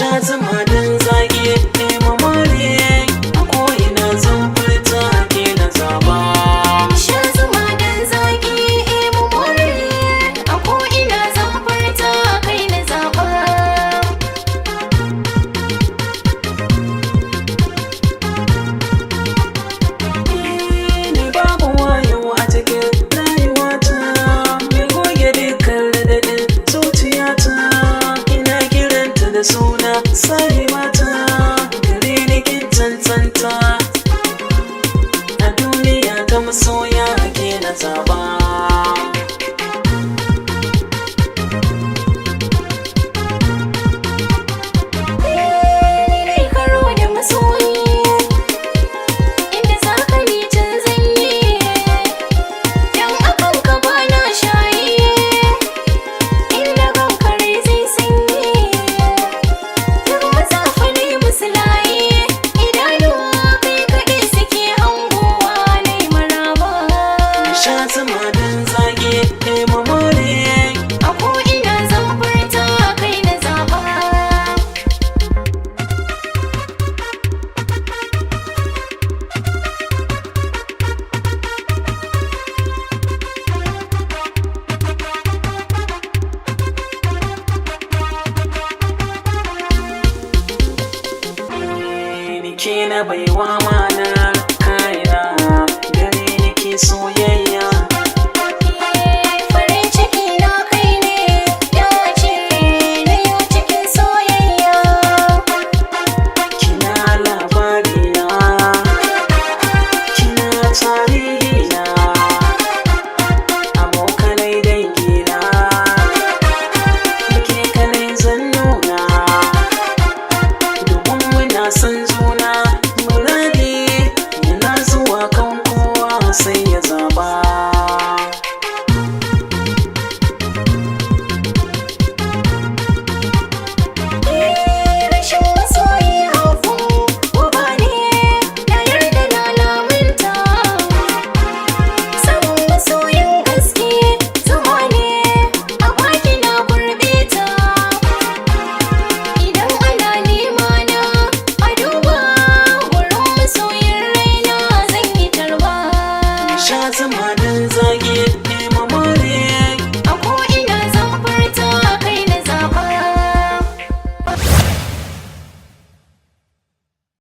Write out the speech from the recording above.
Sha zuma don zaki mu more, a ko'ina zan furta ke na zaba. Sha zuma dan zaki mu more, a ko'ina zan furta kai na zaɓa. Ni babu wayo a cikin rayuwata, mai goge dukkan radadin zuciyata. Ina kiranta da suna sahibata, gare ni kin cancanta. A duniya ta masoya ke na zaba. Ni nai karo da masoyi, inda za ka ni can zan yi, dan akan ka bana shayi, inda gan kare zai sanyi. Duk mazafa ne musulayi, idanuwa kai kaɗai suke hangowa nai maraba. Sha zuma don zaki mu more. A ko'ina zan furta kai na zaɓa. Ni ke na baiwa mana kaina, gare ni ke soyayya.